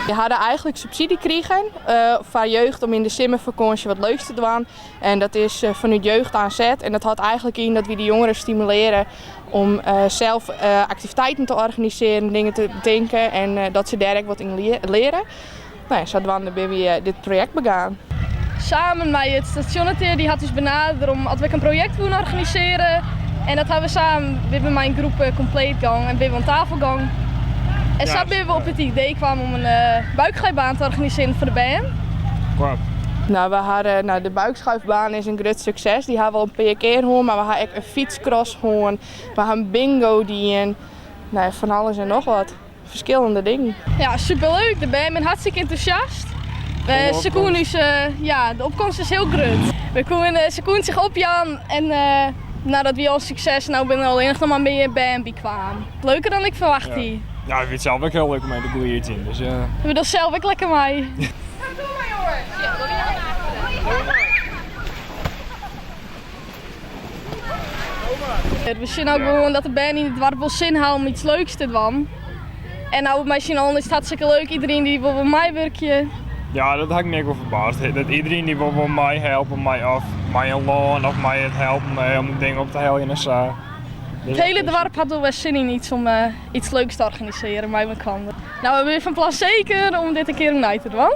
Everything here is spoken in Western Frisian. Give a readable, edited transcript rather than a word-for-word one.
We hadden eigenlijk subsidie krigen foar jeugd om yn de simmerfakânsje wat leuks te dwaan. En dat is fanút Jeugd aan Zet. En dat hâldt eigenlijk yn dat wy de jongeren stimulearje om sels aktiviteiten te organisearjen, dingen te betinken en dat se dêr ek wat yn leare. No ja, sadwaande binne wy dit projekt begaan. Samen mei it stasjonneteam dy hat ús benadere om at we ek in projekt woene organisearje. En dat hawwe we samen, we binne mei in groep kompleet gong en binne we oan tafel gong. En sa binne we op it idee kwam om in buikglijbaan te organisearjen foar de bern. No, we hawwe, no, de buikschuifbaan is in grut sukses. Dy hawwe we al in pear kear hân, mar we hawwe ek in fytscross hân. We hawwe in bingo dien. No ja, fan alles en noch wat. Ferskillende dingen. Ja, superleuk. De bern binne hartstikke entûsjast. Se koenen ús, ja, de opkomst is hiel grut. We koenen, se koenen sich opjaan en no, dat wie al in sukses. No binne der allinnich noch mar mear bern by kwaam. Leuker dan ik ferwachte hie. Ja, ik fyn it sels ek hiel leuk om mei te glydzjen. Dus, ja. We dogge sels ek lekker mei. We sjogge no gewoan dat de bern yn it doarp wol sin ha om iets leuks te dwaan. En no mei syn allen is it hartstikke leuk. Iedereen dy wol wol meiwurkje. Ja, dat ha ik my ek wol ferbaasd. Dat iedereen dy wol wol meihelpe mei of mei in lân of mei it helpen om dingen op te heljen en sa. It hiele doarp hat wol wer sin yn iets om iets leuks te organisearjen mei mekoar. No, we binne fan plan seker om dit in kear opnij te dwaan.